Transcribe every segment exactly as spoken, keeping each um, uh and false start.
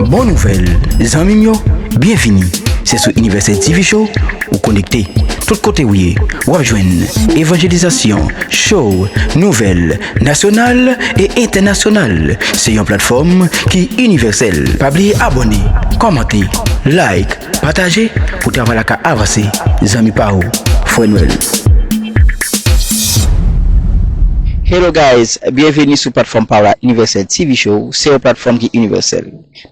Bon nouvèl, zanmi m yo, byenvini. Se sou Universal T V Show ou konekte. Tout kote ou ye, w ap jwenn evanjelizasyon, show, nouvèl nasyonal e entènasyonal. Se yon platfòm ki inivèsèl. Pa bliye abòne, kòmante, like, pataje pou travay la ka avanse. Zanmi pa ou, Frè Nwèl. Hello guys, byenveni sou platfòm pa w la, Universal T V Show. Se yon platfòm ki inivèsèl.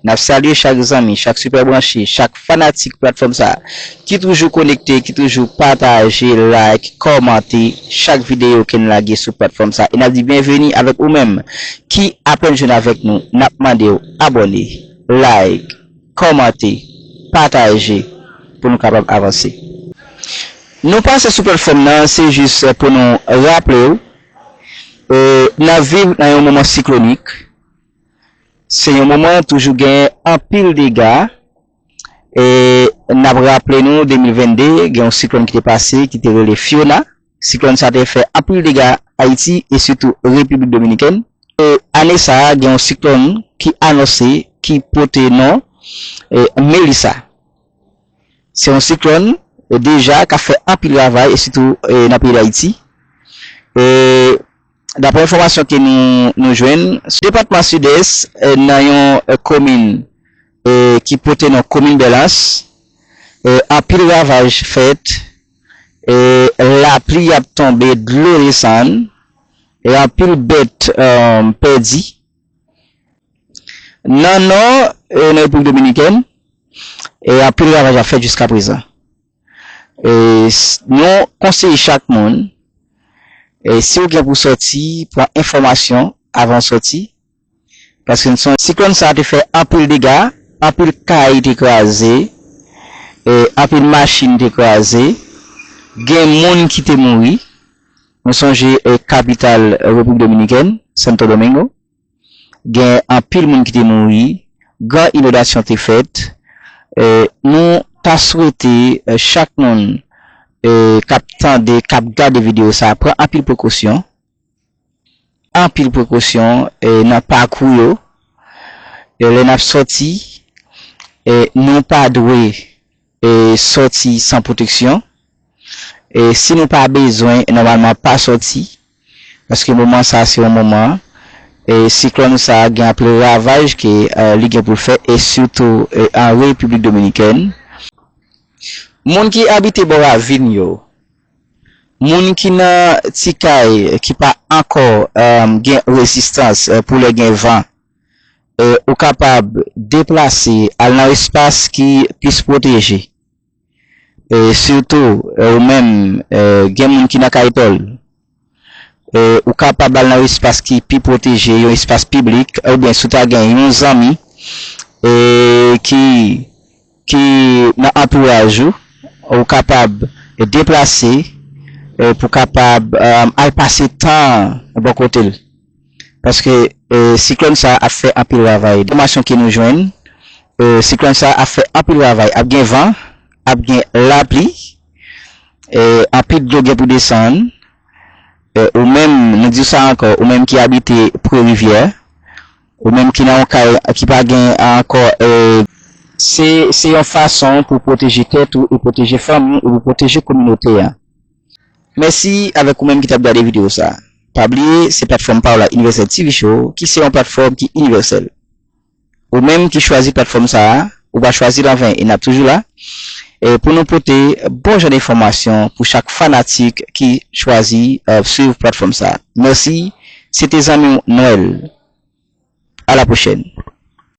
N ap salye chak zanmi, chak sipè branche, chak fanatik platfòm sa a, ki toujou konekte, ki toujou pataje, like, kòmante chak videyo ke n lage sou platfòm sa a. E n ap di byenveni avèk ou menm ki apèn jwenn avèk nou. N ap mande w abòne, like, kòmante, pataje pou nou kapab avanse. Nou pase sou platfòm nan, se jis pou nou raple w, e, n ap viv nan yon moman siklonik. Se yon moman toujou gen anpil dega. E n ap raple nou, de mil vennde, gen yon siklòn ki te pase, ki te rele Fiona. Siklòn sa te fè anpil dega Ayiti e sitou Repiblik Dominikèn. E ane sa a, gen yon siklòn ki anonse, ki pote non, e, Melissa. Se yon siklòn, e, deja k ap fè anpil ravaj, e sitou, e, nan peyi Dayiti. E, daprè enfòmasyon ke nou, nou jwenn, sou depatman Sidès, e, nan yon, e, komin, e, ki pote non komin Bèlans, e, anpil ravaj fèt, e, lapli ap tonbe, dlo desann, e, anpil bèt, e, pèdi. Nan Nò, e, nan Repiblik Dominikèn, e, anpil ravaj ap fèt jiska prezan. E, s-, nou konseye chak moun, e, si w gen pou sòti, pran enfòmasyon avan w sòti, paske n sonje siklòn sa a te fè anpil dega, anpil kay te kraze, e, anpil machin te kraze, gen moun ki te mouri. Nou sonje, e, kapital Repiblik Dominikèn, Santo Domingo. Gen anpil moun ki te mouri, gran inondasyon te fèt. E, nou ta swete, e, chak moun, e, k ap tande, k ap gade videyo sa a, pran anpil prekosyon. Anpil prekosyon, e, nan pakou yo. E, lè n ap sòti, e, nou pa dwe e, sòti san pwoteksyon. E, si nou pa bezwen, nòmalman pa sòti, paske moman sa a se yon moman, e, siklòn sa a gen anpil ravaj ke, e, li gen pou l fè, e sitou, e, an Repiblik Dominikèn. Moun ki abite bò ravin yo, moun ki nan ti kay ki pa ankò, e, gen rezistans, e, pou lè gen van, e, ou kapab deplase, al nan espas ki plis pwoteje. E, sitou, e, ou menm, e, gen moun ki nan kay pa l, e, ou kapab al nan yon espas ki pi pwoteje, yon espas piblik, oubyen si w ta gen yon zanmi, e, ki, ki nan antouraj ou, ou kapab deplase, e, pou kapab, e, al pase tan bò kote l. Paske, e, siklòn sa a ap fè anpil ravay. Enfòmasyon ke nou jwenn, e, siklòn sa a ap fè anpil ravay. Ap gen van, ap gen lapli, e, anpil dlo gen pou desann. E, ou menm, nou di w sa ankò, ou menm ki abite pre rivyè, ou menm ki nan yon kay ki pa gen ankò, e, se, se yon fason pou pwoteje tèt ou e pwoteje fanmi w e pou pwoteje kominote a. Mèsi avèk ou menm ki t ap gade videyo sa a. Pa bliye, se platfòm pa w la, Universal T V Show, ki se yon platfòm ki inivèsèl. Ou menm ki chwazi platfòm sa a, ou pa chwazi l anven, e n ap toujou la, e, pou nou pote bon jan enfòmasyon pou chak fanatik ki chwazi, e, swiv platfòm sa a. Mèsi, se te zanmi w Nwèl. A la pwochèn.